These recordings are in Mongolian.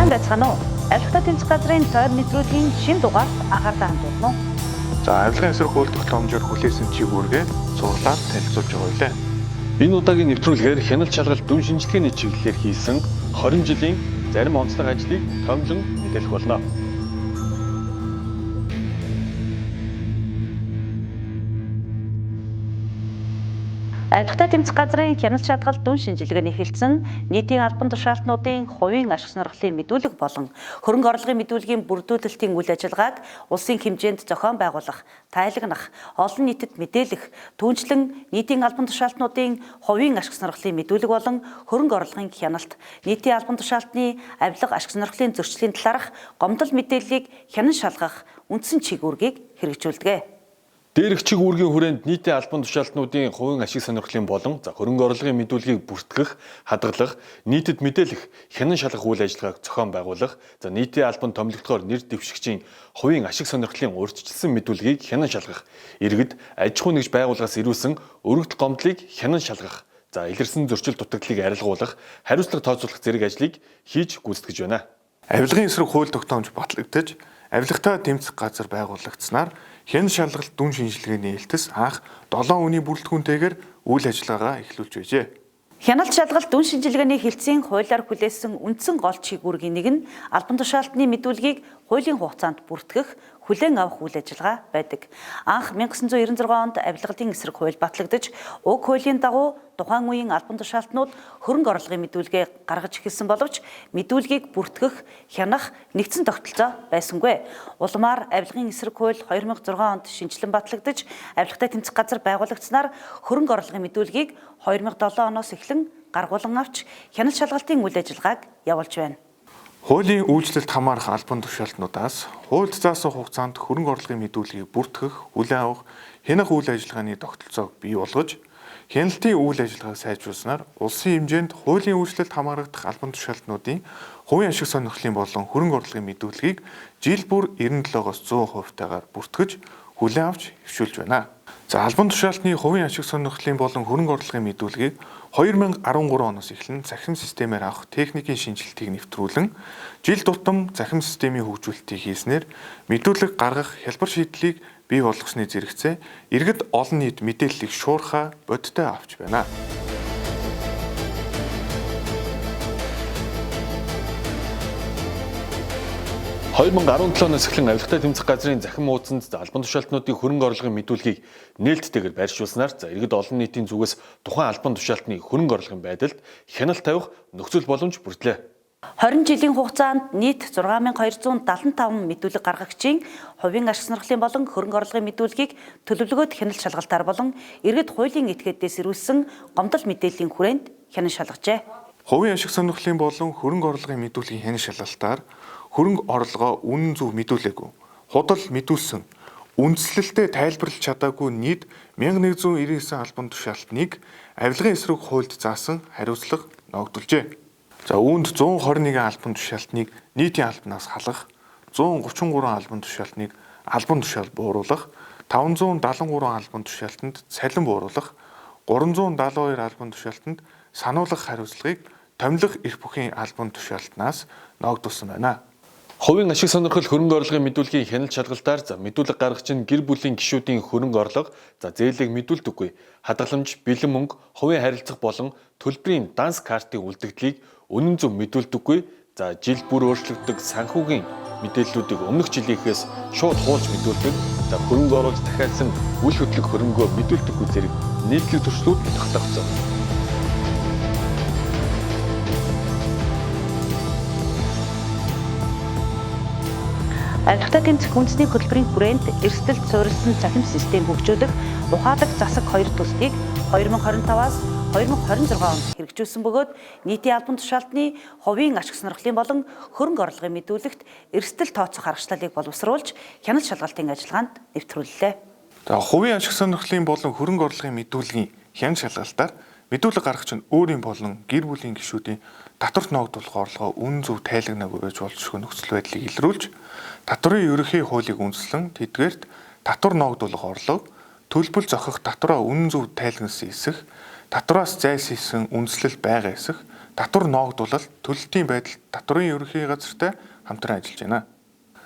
Сайн байцгаана уу? Авилгатай тэмцэх газрын тойр нэвтрүүлгийн шинэ дугаарт анхаарлаа хандуулна уу? За, авилгын эсрэг хууль тогтоомжоор хүлээсэн чиг үүргээ зурлаар танилцуулж байгаа билээ. Энэ удаагийн нэвтрүүлгээр хяналт шалгалт дүн шинжилгээний чиглэлээр хийсэн 20 жилийн зарим онцлог ажлыг томилон мэдээлэх болно. Авилгатай тэмцэх газрын хяналт шалгалт дүн шинжилгээний хэлтсэн нийтийн албан тушаалтнуудын хувийн ашиг сонирхлын мэдүүлэг болон хөрөнгө орлогын мэдүүлгийн бүрдүүлэлтийн үйл ажиллагааг улсын хэмжээнд зохион байгуулах, тайлагнах, олон нийтэд мэдээлэх, түүнчлэн нийтийн албан тушаалтнуудын хувийн ашиг сонирхлын мэдүүлэг болон хөрөнгө орлогын хяналт, нийтийн албан тушаалтны авилга ашиг сонирхлын зөрчлийн талаарх гомдол мэдээллийг хянан шалгах үндсэн чиг үүргийг хэрэгжүүлдэг. Дээрх чиг үүргийн хүрээнд нийтийн албан тушаалтнуудын хувийн ашиг сонирхлын болон за хөрөнгө орлогын мэдүүлгийг бүртгэх, хадгалах, нийтэд мэдээлэх, хянан шалгах үйл ажиллагааг зохион байгуулах, за нийтийн албан томилогдохоор нэр дэвшигчийн хувийн ашиг сонирхлын урьдчилсан мэдүүлгийг хянан шалгах, иргэд аж ахуй нэгж байгууллагаас ирүүлсэн өргөдөл гомдлыг хянан шалгах, за илэрсэн зөрчил дутагдлыг арилгуулах, хариуцлага тооцоолох зэрэг ажлыг хийж гүйцэтгэж байна. Авилгын эсрэг хууль тогтоомж батлагдаж, авилгатай тэмцэх газар байгуулагдсанаар хяналт шалгалт дүн шинжилгээний элтэс анх 7 үний бүрэлдэхүүнтэйгээр үйл ажиллагаагаа эхлүүлж байжээ. Хяналт шалгалт дүн шинжилгээний хэлтсийн хуулиар хүлээсэн үндсэн гол чиг үүргийн нэг нь албан тушаалтны мэдүүлгийг хуулийн хугацаанд бүртгэх, хүлээн авах үйл ажиллагаа байдаг. Анх 1996 онд авилгалын эсрэг хууль батлагдаж, уг хуулийн дагуу тухайн үеийн албан тушаалтнууд хөрөнгө орлогын мэдүүлгээ гаргаж эхэлсэн боловч мэдүүлгийг бүртгэх, хянах нэгдсэн тогтолцоо байсангүй. Улмаар авилгын эсрэг хууль 2006 онд шинэчлэн батлагдаж, авилгатай тэмцэх газар байгуулагдсанаар хөрөнгө орлогын мэдүүлгийг 2007 оноос эхлэн гаргуулан авч хяналт шалгалтын үйл ажиллагааг явуулж байна. Хуулийн үйлчлэлд хамаарах албан тушаалтнуудаас хуульд заасан хугацаанд хөрөнгө орлогын мэдүүлгийг бүртгэх, хүлээн авах, хянах үйл ажиллагааны тогтолцоог бий болгож, хяналтын үйл ажиллагааг сайжруулснаар улсын хэмжээнд хуулийн үйлчлэлд хамаарагдах албан тушаалтнуудын хувийн ашиг сонирхлын болон хөрөнгө орлогын мэдүүлгийг жил бүр 97-оос 100% таагаар бүртгэж, хүлээн авч хэвшүүлж байна. За, албан тушаалтны хувийн ашиг сонирхлын болон хөрөнгө орлогын мэдүүлгийг 2013 оноос эхлэн цахим системээр авах техникийн шинэчлэлтийг нэвтрүүлэн жил тутам цахим системийн хөгжүүлэлтийг хийснээр мэдүүлэг гаргах хялбар шийдлийг бий болгосны зэрэгцээ иргэд олон нийт мэдээллийг шуурхай бодиттой авч байна. 2017 оноос эхлэн авилгатай тэмцэх газрын захим хуудсанд албан тушаалтнуудын хөрөнгө орлогын мэдүүлгийг нээлттэйгээр байршуулснаар за иргэд олон нийтийн зүгээс тухайн албан тушаалтны хөрөнгө орлогын байдалд хяналт тавих нөхцөл боломж бүрдлээ. 20 жилийн хугацаанд нийт 6275 мэдүүлэг гаргагчийн хувийн ашиг сонирхлын болон хөрөнгө орлогын мэдүүлгийг төлөвлөгөөд хяналт шалгалтаар болон иргэд хуулийн этгээдээс ирүүлсэн гомдол мэдээллийн хүрээнд хянан шалгажээ. Хувийн ашиг сонирхлын болон хөрөнгө орлогын мэдүүлгийн хяналт шалгалтаар хөрөнгө орлогоо үнэн зөв мэдүүлээгүй, худал мэдүүлсэн, үндслэлтэд тайлбарлаж чадаагүй нийт 1199 албан тушаалтныг авилгын эсрэг хуульд заасан хариуцлага ногдуулжээ. За, үүнд 121 албан тушаалтныг нийтийн албанаас халах, 133 албан тушаалтныг албан тушаал бууруулах, 573 албан тушаалтанд цалин бууруулах, 372 албан тушаалтанд сануулгах хариуцлагыг томилох эрх бүхийн албан тушаалтнаас ногдуулсан байна. Хувийн ашиг сонирхол хөрөнгө орлогын мэдүүлгийн хяналт шалгалтаар за мэдүүлэг гаргагч нь гэр бүлийн гишүүдийн хөрөнгө орлого, за зээлийг мэдүүлдэггүй, хадгаламж, бэлэн мөнгө, хувийн харилцах болон төлбөрийн данс картын үлдэгдлийг үнэн зөв мэдүүлдэггүй, за жил бүр өөрчлөгддөг санхүүгийн мэдээллүүдийг өмнөх жилийнхээс шууд хуулж мэдүүлдэг, за хөрөнгө оруулалт дахиалсан үл хөдлөх хөрөнгөө мэдүүлдэггүй зэрэг нийтлэг зөрчлүүд тогтоогдсон. Авилгатай тэмцэх үндэсний хөтөлбөрийн хүрээнд эрсдэлд суурилсан цахим систем хөгжүүлэх ухаалаг засаг хоёр төслийг 2025-аас 2026 онд хэрэгжүүлсэн бөгөөд нийтийн албан тушаалтны хувийн ашиг сонирхлын болон хөрөнгө орлогын мэдүүлэгт эрсдэл тооцох аргачлалыг боловсруулж хяналт шалгалтын ажиллагаанд нэвтрүүллээ. За, хувийн ашиг сонирхлын болон хөрөнгө орлогын мэдүүлгийн хяналт шалгалтаар мэдүүлэг гаргагч нь өөрийн болон гэр бүлийн гишүүдийн татварт ногдуулах орлогоо үнэн зөв тайлагнаагүй байж болзошгүй нөхцөл байдлыг илрүүлж, татварын ерөнхий хуулийг үндэслэн тэдгээрт татвар ногдуулах орлого, төлбөл зохих татвараа үнэн зөв тайлагнасан эсэх, татвараас зайлсхийсэн үндслэл байгаа эсэх, татвар ноогдуулалт, төлөлтийн байдал татварын ерөнхий газартай хамтран ажиллаж байна.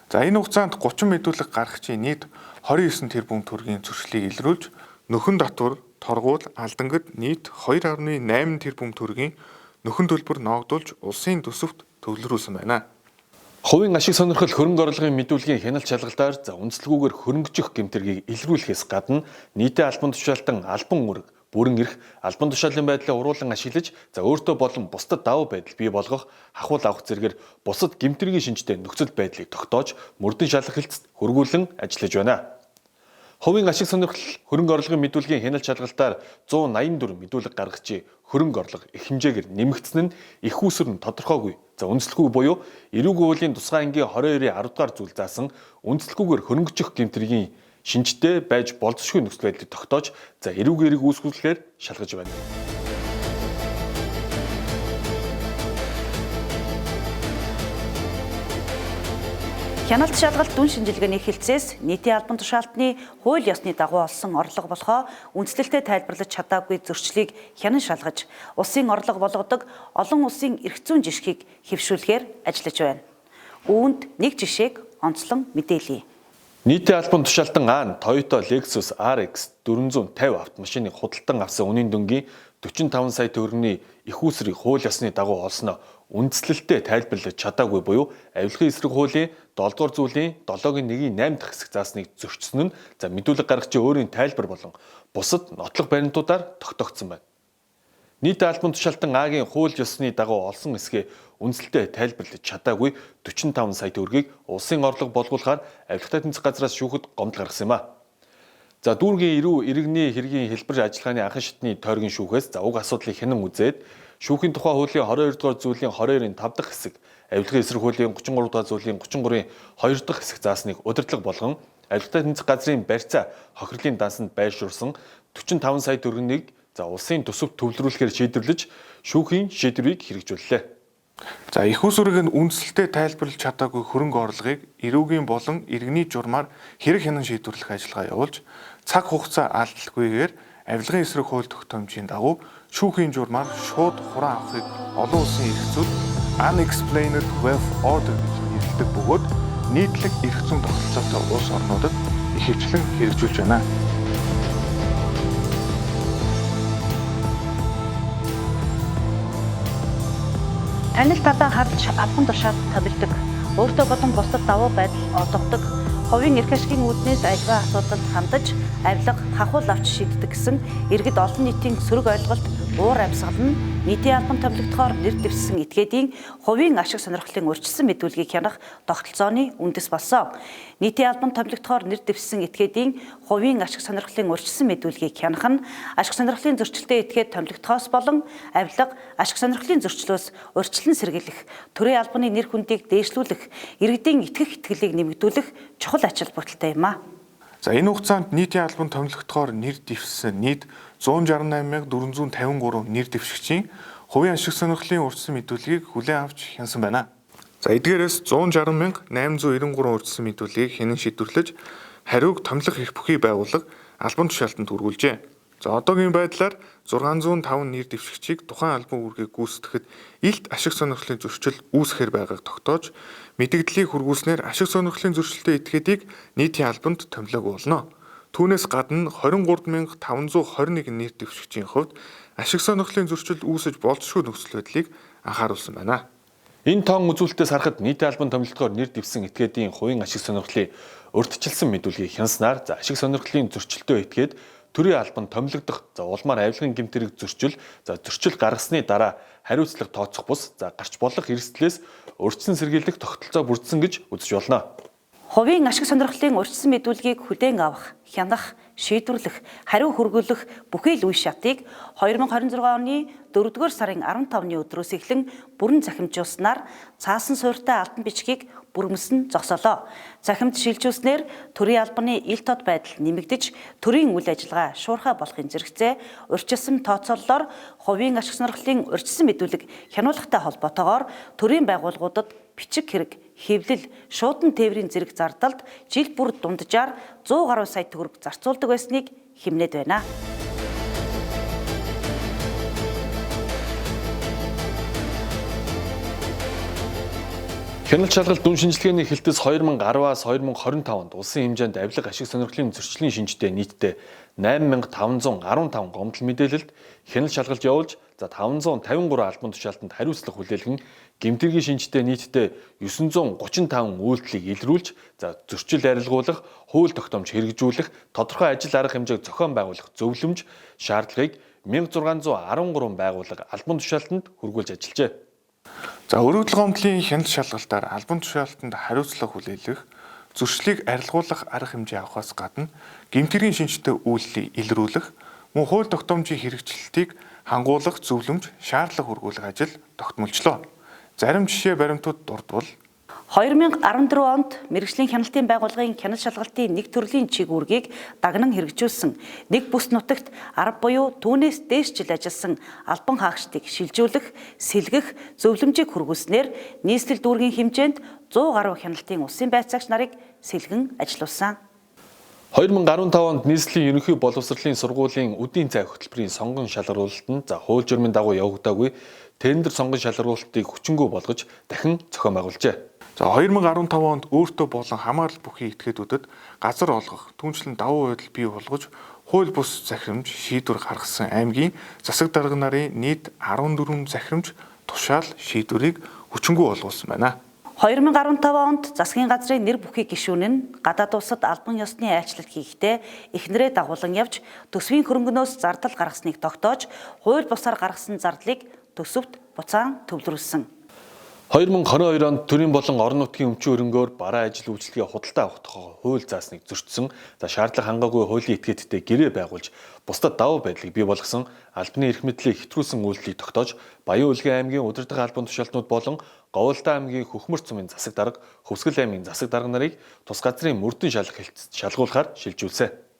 За энэ хугацаанд 30 мэдүүлэг гаргагчийн нийт 29 тэрбум төгрөгийн зөрчлийг илрүүлж нөхөн татвар, торгуул, алдангад нийт 2.8 тэрбум төгрөгийн нөхөн төлбөр ноогдуулж улсын төсөвт төвлөрүүлсэн байна. Хувийн ашиг сонирхол хөрөнгө оруулалтын мэдүүлгийн хяналт шалгалтаар за үндэслэгүүгээр хөрөнгөжих гэмтэргийг илрүүлэхээс гадна нийтийн албан тушаалтан албан үүрэг, бүрэн эрх, албан тушаалын байдлаа уруулан ашиглаж за өөртөө болон бусдад давуу байдал бий болгох, хахуул авах зэргээр бусад гэмтэргийн шинжтэй нөхцөл байдлыг тогтоож мөрдөн шалгах хэлцэд хөргүүлэн ажиллаж байна. Хувийн ашиг сонирхол хөрөнгө оруулалтын мэдүүлгийн хяналт шалгалтаар 184 мэдүүлэг гаргажээ хөрөнгө орлого их хэмжээгээр нэмэгдсэн нь их үүсвэр нь тодорхойгүй. За үндэслэгүй буюу эрүүгийн хуулийн тусгай ангийн 22-ийн 10 дугаар зүйл заасан үндэслэггүйгээр хөрөнгөжих гэмтэргийн шинжтэй байж болзошгүй нөхцөл байдлыг тогтоож за эрүүгийн эрэг үүсгүүлэхээр шалгаж байна. Хяналт шалгалт дүн шинжилгээний хэлцээс нийтийн албан тушаалтны хууль ёсны дагуу олсон орлого болохоо үндэслэлтэй тайлбарлаж чадаагүй зөрчлийг хянан шалгаж, улсын орлого болгодог олон улсын эрх зүйн жишгийг хэвшүүлэхээр ажиллаж байна. Үүнд нэг жишээг онцлон мэдээлье. Нийтийн албан тушаалтан А нь Toyota Lexus RX 450 автомашиныг худалдан авсан үнийн дүнгийн 45 сая төгрөгийн их үүсвэрийг хууль ёсны дагуу олсноо үндэслэлтэй тайлбарлаж чадаагүй буюу авилгын эсрэг хуулийн 7 дугаар зүйлийн 7-гийн 1-ийн 8 дахь хэсэг заасныг зөрчсөн нь за мэдүүлэг гаргагчийн өөрийн тайлбар болон бусад нотлох баримтуудаар тогтоогдсон байна. Нийт албан тушаалтан А-гийн хууль ёсны дагуу олсон эсгээ үндэслэлтэй тайлбарлаж чадаагүй 45 сая төгрөгийг улсын орлого болгуулахаар авилгатай тэнцэх газраас шүүхэд гомдол гаргасан юм а. За дүүргийн эрүү иргэний хэргийн хэлбэр ажиллагааны анхан шатны тойргийн шүүхээс за уг асуудлыг хянан үзээд шүүхийн тухай хуулийн 22 дугаар зүйлийн 22-ын 5 дахь хэсэг, авилгын эсрэг хуулийн 33 дугаар зүйлийн 33-ын 2 дахь хэсэг заасныг удирдлага болгон авилгатай тэнцэх газрын барьцаа хохирлын дансанд байршуулсан 45 сая төгрөгийг за улсын төсөвт төвлөрүүлэхээр шийдвэрлэж шүүхийн шийдвэрийг хэрэгжүүллээ. За их үүсвэрийг нь үндэслэлтэй тайлбарлаж чадаагүй хөрөнгө орлогыг эрүүгийн болон иргэний журмаар хэрэг хянан шийдвэрлэх ажиллагаа явуулж цаг хугацаа алдалгүйгээр авилгын эсрэг хууль тогтоомжийн дагуу шүүхийн журмаар шууд хураан авахыг олон улсын эрх зүйд Unexplained Wealth Order гэж нэрлэдэг бөгөөд нийтлэг эрх зүйн тогтолцоотой улс орнуудад ихэвчлэн хэрэгжүүлж байна. Танил талаа харж албан тушаалд томилдог, өөртөө болон бусдад давуу байдал олгодог, хувийн эрх ашигын үүднээс аливаа асуудалд хандаж, авилга, хахуул авч шийддэг гэсэн иргэд олон нийтийн сөрөг ойлголт уур амьсгал нь нийтийн албан томилогдохоор нэр дэвссэн этгээдийн хувийн ашиг сонирхлын урьдчилсан мэдүүлгийг хянах тогтолцооны үндэс болсон. Нийтийн албан томилогдохоор нэр дэвссэн этгээдийн хувийн ашиг сонирхлын урьдчилсан мэдүүлгийг хянах нь ашиг сонирхлын зөрчилтэй этгээд томилогдохоос болон авилга, ашиг сонирхлын зөрчлөөс урьдчилан сэргийлэх, төрийн албаны нэр хүндийг дээшлүүлэх, иргэдийн итгэх итгэлийг нэмэгдүүлэх чухал ачаал бүтэлтэй юм а. За энэ хугацаанд нийтийн албан томилогдохоор нэр дэвссэн нийт 168,453 нэр дэвшигчийн хувийн ашиг сонирхлын урьдчилсан мэдүүлгийг хүлээн авч хянсан байна. За эдгээрээс 160,893 урьдчилсан мэдүүлгийг хянан шийдвэрлэж хариуг томилох эрх бүхий байгууллага албан тушаалтанд хүргүүлжээ. За одоогийн байдлаар 605 нэр дэвшигчийг тухайн албан үүргийг гүйцэтгэхэд илт ашиг сонирхлын зөрчил үүсэхээр байгааг тогтоож мэдэгдлийг хүргүүлснээр ашиг сонирхлын зөрчилтэй этгээдийг нийтийн албанд томилоогүй болно. Түүнээс гадна 23,521 нэр дэвшигчийн хувьд ашиг сонирхлын зөрчил үүсэж болзошгүй нөхцөл байдлыг анхааруулсан байна. Энэ тоон үзүүлэлтээс харахад нийтийн албан томилогдохоор нэр дэвсэн этгээдийн хувийн ашиг сонирхлын урьдчилсан мэдүүлгийг хянснаар за ашиг сонирхлын зөрчилтэй этгээд төрийн албанд томилогдох за улмаар авилгын гэмт хэрэг зөрчил за зөрчил гаргасны дараа хариуцлага тооцох бус за гарч болох эрсдлээс урьдчилан сэргийлэх тогтолцоо бүрдсэн гэж үзэж болно. Хувийн ашиг сонирхлын урьдчилсан мэдүүлгийг хүлээн авах, хянах, шийдвэрлэх, хариу хүргүүлэх бүхий л үе шатыг 2026 оны 4-р сарын 15-ны өдрөөс эхлэн бүрэн захимжуулснаар цаасан суурьтай албан бичгийг бүрмэсэн зогсоолоо. Захимд шилжүүлснээр төрийн албаны ил тод байдал нэмэгдэж, төрийн үйл ажиллагаа шуурхай болохын зэрэгцээ урьдчилсан тооцооллоор хувийн ашиг сонирхлын урьдчилсан мэдүүлэг хянуулахтай холбоотойгоор төрийн байгууллагуудад бичиг хэрэг, хэвлэл, шуудан тээврийн зэрэг зардалд жил бүр дунджаар 100 гаруй сая төгрөг зарцуулдаг байсныг хэмнээд байна. Хяналт шалгалт дүн шинжилгээний хэлтэс 2010-аас 2025 онд улсын хэмжээнд авилга ашиг сонирхлын зөрчлийн шинжтэй нийтдээ 8515 гомдол мэдээлэлд хяналт шалгалт явуулж, за 553 албан тушаалтанд хариуцлага хүлээлгэн, гэмтэргийн шинжтэй нийтдээ 935 үйлдэлийг илрүүлж, за зөрчил арилгуулах, хууль тогтоомж хэрэгжүүлэх, тодорхой ажил арга хэмжээг зохион байгуулах зөвлөмж шаардлагыг 1613 байгууллага албан тушаалтанд хүргүүлж ажиллажээ. За өргөдөл гомдлын хяналт шалгалтаар албан тушаалтанд хариуцлага хүлээлгэх, зөрчлийг арилгуулах арга хэмжээ авахаас гадна гэмтэргийн шинжтэй үйлдэлийг илрүүлэх, мөн хууль тогтоомжийн хэрэгжилтийг хангуулах зөвлөмж шаардлага хүргүүлэх ажил тогтмолжлоо. Зарим жишээ баримтууд дурдвал 2014 онд мэргэжлийн хяналтын байгууллагын хяналт шалгалтын нэг төрлийн чиг үүргийг дагнан хэрэгжүүлсэн. Нэг бүс нутагт 10 буюу түүнээс дээш жил ажилласан албан хаагчдыг шилжүүлэх, сэлгэх зөвлөмжийг хүргүүлснээр нийслэл дүүргийн хэмжээнд 100 гаруй хяналтын улсын байцаагч нарыг сэлгэн ажилуулсан. 2015 онд нийслэлийн ерөнхий боловсролын сургуулийн үдийн цай хөтөлбөрийн сонгон шалгаруулалт нь за хууль журмын дагуу явагдаагүй тендер сонгон шалгаруулалтыг хүчингүй болгож дахин зохион байгуулжээ. За 2015 онд өөртөө болон хамаарал бүхий этгээдүүдэд газар олгох, түүнчлэн давуу байдал бий болгож хууль бус захирамж шийдвэр гаргасан аймгийн засаг дарга нарын нийт 14 захирамж тушаал шийдвэрийг хүчингүй болгуулсан байна. 2015 онд засгийн газрын нэр бүхий гишүүн нь гадаад улсад албан ёсны айлчлал хийхдээ эхнэрээ дагуулan явж төсвийн хөрөнгөнөөс зардал гаргасныг тогтоож, хууль бусаар гаргасан зардлыг төсөвт буцаан төвлөрүүлсэн. 2022 онд төрийн болон орон нутгийн өмчийн хөрөнгөөр бараа ажил үйлчилгээ худалдаа авах тухай хууль заасныг зөрчсөн, за шаардлага хангаагүй хуулийн этгээдтэй гэрээ байгуулж бусдад давуу байдлыг бий болгосон албаны эрх мэдлийг хэтрүүлсэн үйлдэлийг тогтоож Баян-Өлгий аймгийн удирдах албан тушаалтнууд болон Говьлдаа аймгийн Хөхмөр цумын засаг дарга, Хөвсгөл аймгийн засаг дарга нарыг тус газрын мөрдөн шалгах хэлтэст шалгуулахар шилжүүлсэн.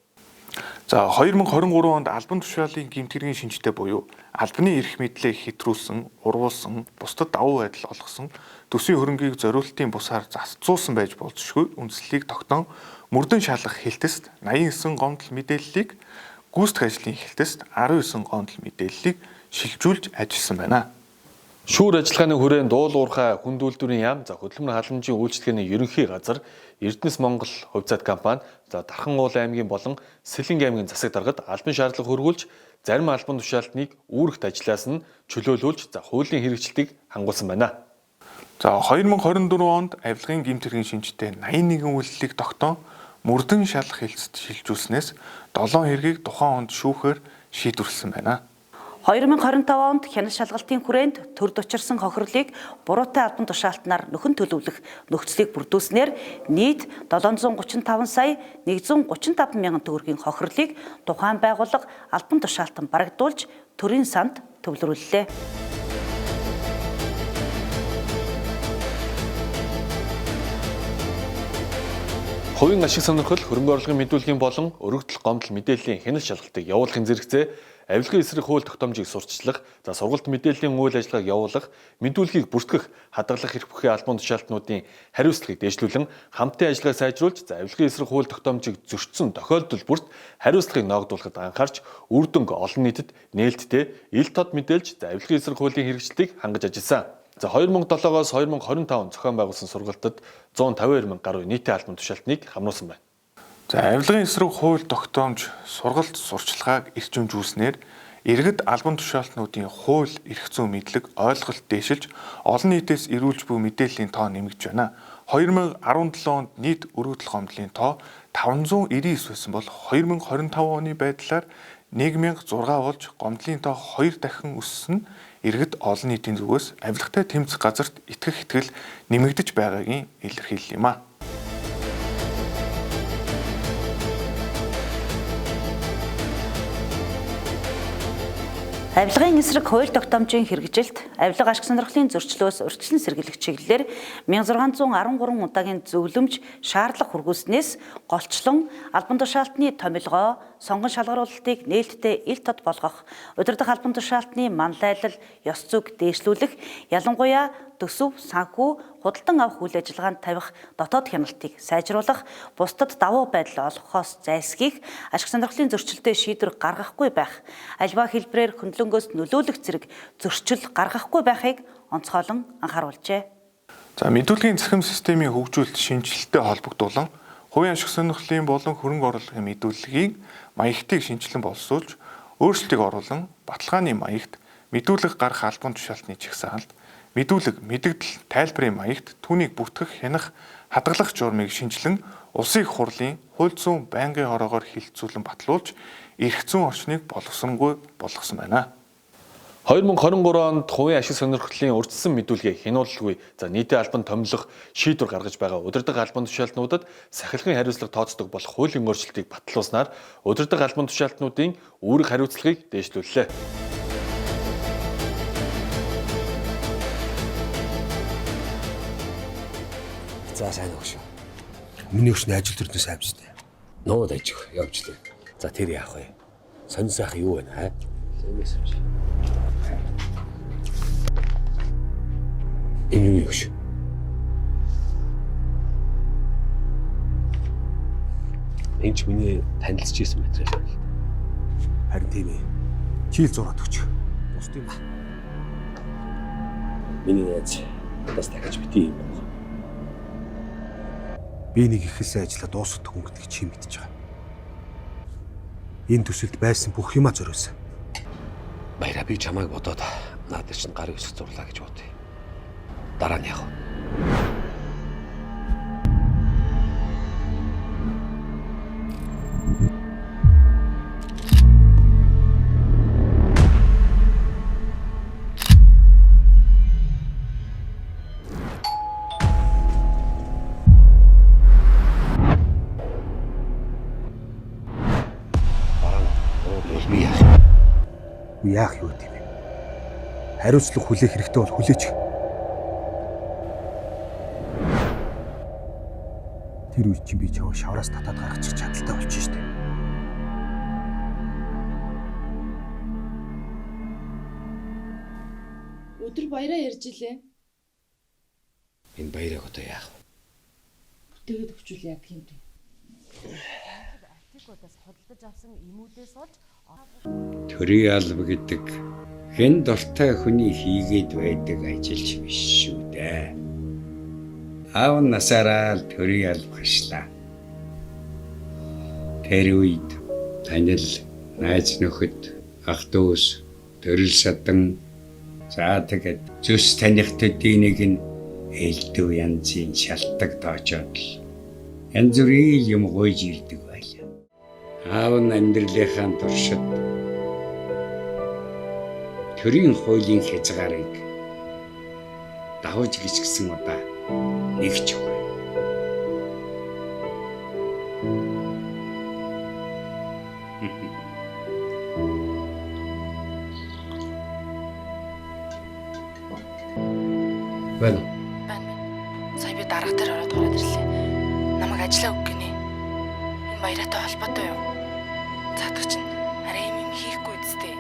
За 2023 онд албан тушаалын гэмт хэргийн шинжтэй буюу албаны эрх мэдлээ хэтрүүлсэн, урвуулсан, бусдад давуу байдал олгосон, төсвийн хөрөнгийг зориултын бусаар зарцуулсан байж болзошгүй үндслийг тогтоон мөрдөн шалгах хэлтэст 89 гомдол мэдээллийг, гүйцэтгэх ажлын хэлтэст 19 гомдол мэдээллийг шилжүүлж ажилласан байна. Шүүр ажиллагааны хүрээнд уул уурхай хүнд үйлдвэрийн яам, за хөдөлмөр халамжийн үйлчилгээний ерөнхий газар, Эрдэнэс Монгол хувьцаат компани, за Дархан уул аймгийн болон Сэлэнг аймгийн засаг даргад албан шаардлага хөргүүлж зарим албан тушаалтныг үүрэгт ажлаас нь чөлөөлүүлж за хуулийн хэрэгжилтийг хангуулсан байна. За 2024 онд авилгын гэмт хэргийн шинжтэй 81 үйлдэлийг тогтоон мөрдөн шалах хэлцэд шилжүүлснээс 7 хэргийг тухайн онд шүүхээр шийдвэрлэсэн байна. 2025 онд хяналт шалгалтын хүрээнд төрд учирсан хохирлыг буруутай албан тушаалтнаар нөхөн төлөвлөх нөхцөлийг бүрдүүлснээр нийт 735 сая 135 мянган төгрөгийн хохирлыг тухайн байгууллага албан тушаалтан барагдуулж төрийн санд төвлөрүүллээ. Хувийн ашиг сонирхол, хөрөнгө оруулалтын мэдүүлгийн болон өргөдөл гомдол мэдээллийн хяналт шалгалтыг явуулахын зэрэгцээ авилгын эсрэг хууль тогтоомжийг сурталчлах, за сургалт мэдээллийн үйл ажиллагааг явуулах, мэдүүлгийг бүртгэх, хадгалах эрх бүхий албан тушаалтнуудын хариуцлагыг дээшлүүлэн хамтын ажиллагааг сайжруулж, за авилгын эсрэг хууль тогтоомжийг зөрчсөн тохиолдол бүрт хариуцлагыг ноогдуулахад анхаарч, үр дүнг олон нийтэд нээлттэй ил тод мэдээлж, за авилгын эсрэг хуулийн хэрэгжилтийг хангаж ажилласан. За 2007-оос 2025 он зохион байгуулсан сургалтад 152 мянга гаруй нийтийн албан тушаалтныг хамруулсан байна. За авилгын эсрэг хууль тогтоомж сургалт сурчлагааг эрчимжүүлснээр иргэд албан тушаалтнуудын хууль эрх зүйн мэдлэг ойлголт дээшилж олон нийтээс ирүүлж буй мэдээллийн тоо нэмэгдэж байна. 2017 онд нийт өргөдөл гомдлын тоо 599 байсан бол 2025 оны байдлаар 1006 болж гомдлын тоо 2 дахин өссөн нь иргэд олон нийтийн зүгээс авилгатай тэмцэх газарт итгэх итгэл нэмэгдэж байгаагийн илэрхийлэл юм а. Авилгын эсрэг хууль тогтоомжийн хэрэгжилт, авилга ашиг сонирхлын зөрчлөөс урьдчилан сэргийлэх чиглэлээр 1613 удаагийн зөвлөмж шаардлага хүргүүлснээс голчлон албан тушаалтны томилгоо, сонгон шалгаруулалтыг нээлттэй ил тод болгох, удирдах албан тушаалтны манлайлал, ёс зүйг дээшлүүлэх, ялангуяа төсөв, санхүү, худалдан авах үйл ажиллагаанд тавих дотоод хяналтыг сайжруулах, бусдад давуу байдал олгохоос зайлсхийх, ашиг сонирхлын зөрчилтэй шийдвэр гаргахгүй байх, альва хэлбэрээр хөндлөнгөөс нөлөөлөх зэрэг зөрчил гаргахгүй байхыг онцгойлон анхааруулжээ. За мэдүүлгийн цахим системийн хөгжүүлэлт шинэчлэлтэй холбогдуулан хувийн ашиг сонирхлын болон хөрөнгө оруулалтын мэдүүлгийн маягтыг шинэчлэн боловсруулж өөрчлөлтийг оруулан баталгааны маягт мэдүүлэг гарах албан тушаалтны жагсаалд мэдүүлэг, мэдэгдэл, тайлбарын маягт түүнийг бүртгэх, хянах, хадгалах журмыг шинэчлэн улсын их хурлын хууль зүйн байнгын хороогоор хэлэлцүүлэн батлуулж эрх зүйн орчныг боловсронгүй болгосон байна. 2023 онд хувийн ашиг сонирхлын урьдчилсан мэдүүлгээ хянуулалгүй за нийтийн албанд томилох шийдвэр гаргаж байгаа удирдах албан тушаалтнуудад сахилгын хариуцлага тооцдог болох хуулийн өөрчлөлтийг батлуулснаар удирдах албан тушаалтнуудын үүрэг хариуцлагыг дээшлүүллээ. За сайн уу шүү. Миний өшний ажил төрдөө сайн биз дээ. Нууд ажиг явжлаа. За тэр яах вэ? Сонь сайх юу вэ аа? Зэмээс юм шиг. Энэ юу юм шүү? Энэ ч миний танилцж ирсэн материал байна л да. Харин тийм ээ. Чийл зураад өгч. Бусд юм. Миний найз надаас дахиж бити юм байна. Би нэг ихэлсэн ажлаа дуусгадаг хүн гэдгийг чи мэдж байгаа. Энэ төсөлд байсан бүх юмаа зориулсан. Баяраа би чамайг бодоод наад чинь гар өсөх зурлаа гэж бодъё. Дараа нь яах вэ? Дараа нь би яах юм? Яах юу гэм бэ? Хариуцлага хүлээх хэрэгтэй бол хүлээч. Тэр үед чинь би чамайг шавраас татаад гаргачих чадaltaй болчих штэ. Өдөр баяраа ярьж илээ. Энэ баярыг одоо яах вэ? Бүтээгээд өгчүүл яадаг юм бэ? Төрийн алба гэдэг хэн дуртай хүний хийгээд байдаг ажилч биш шүү дээ. Аав насаараа л төрийн алба хашлаа. Тэр үед танил, найз нөхөд, ах дүүс, төрөл садан за тэгээд зүс таних төдий нэг нь элдв янзын шалтаг доочоод л янз бүрийн юм гуйж ирдэг байлаа. Аав нь амьдралынхаа туршид төрийн хуулийн хязгаарыг давж гисгсэн удаа нэг ч үгүй. Байна уу? Байна байна. Сая би дарга дээр ороод гараад ирлээ. Намайг ажиллаа өг гинэ. Энэ баяраатай холбоотой юу? Цаадах чинь арай юм юм хийхгүй үсттэй.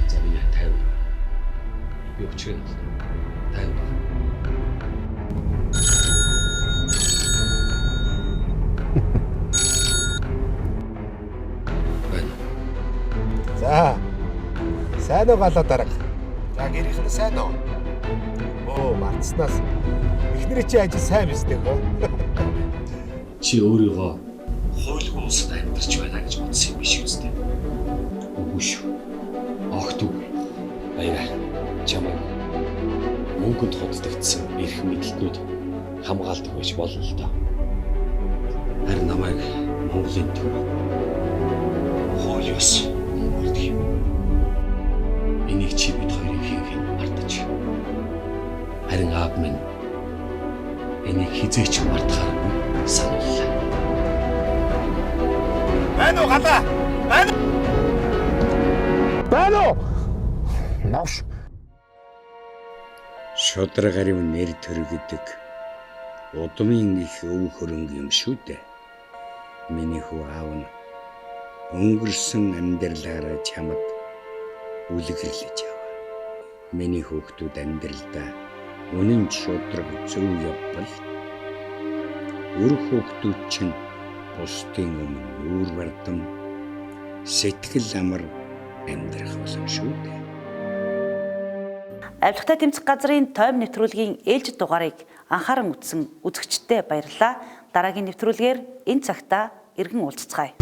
За миний 50. Би учрыг нь 50. Байна. За. Сайн уу галаа дарга. За гэрийнх нь сайн уу? Оо, мартснаас эхнэрийн чи ажил сайн биз дээ хөө. Чи өөрийгөө хуйлгүй улсад амьдарч байна гэж бодсон юм биш үстэй. Үгүй шүү. Огт үгүй. Баяраа. Чамайг мөнгөнд худалдагдсан эрх мэдэлтнүүд хамгаалдаг байж болно л доо. Харин намайг Монголын төв хууль ёс мөн юм. Энийг чи бид хоёрын хинхэн мартаж. Харин аав минь энийг хизээч мартахааргүй санууллаа. Байна уу галаа? Байна. Байна уу? Новш. Шудраг ариун нэр төр гэдэг удмын их өв хөрөнгө юм шүү дээ. Миний хүү аав нь өнгөрсөн амьдралаараа чамд үлгэрлэж яваа. Миний хүүхдүүд амьдралдаа үнэн шудраг зөв явбал үр хүүхдүүд чинь бусдын өмнө нүүр бардам сэтгэл амар амьдрах болно шүү дээ. Авилгатай тэмцэх газрын тойм нэвтрүүлгийн ээлжид дугаарыг анхааран үзсэн үзэгчдэд баярлалаа. Дараагийн нэвтрүүлгээр энэ цагта иргэн уулзцгаая.